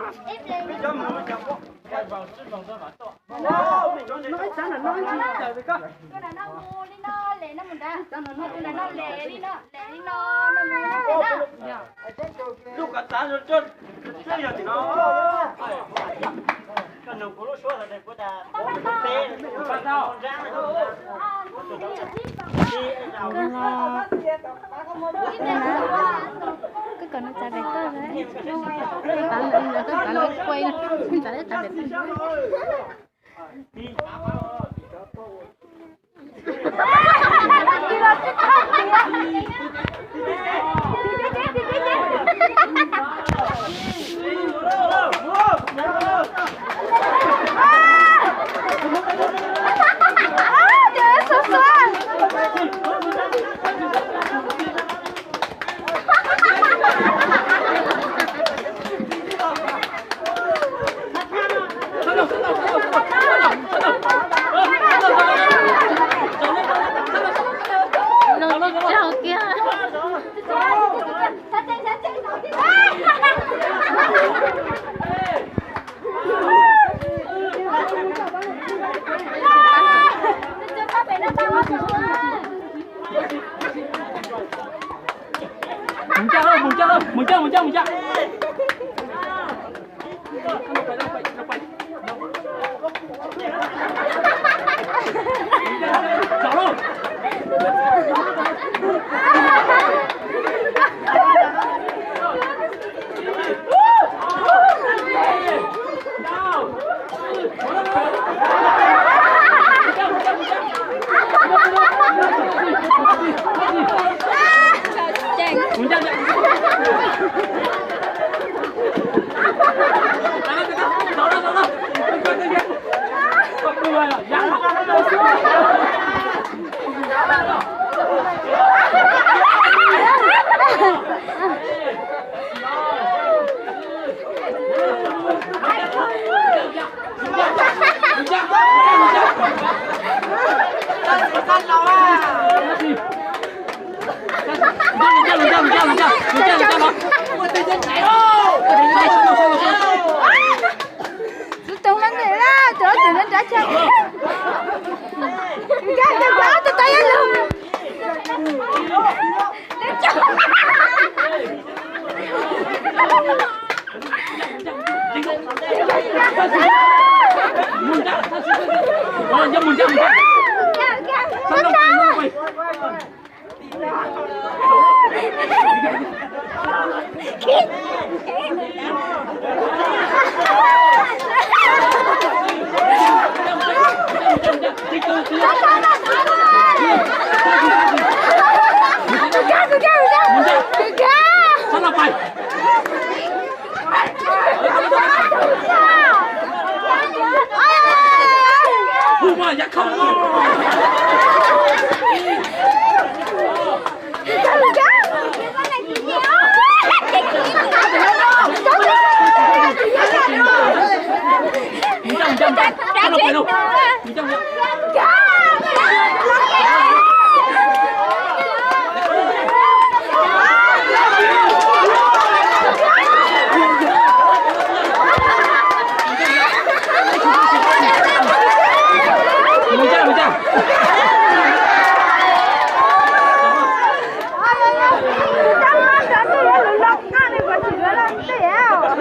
Koj kom nws txav pem toj, koj pam lawv, koj pam lawv quay, txav txav pem toj. Los tsaug kiag. Mus caj, mus caj, mus caj, mus caj, mus caj. Tus tub mas ntev lawm, tus ob tug nrab tshaj. Nkag tus ob tug tau yog lug.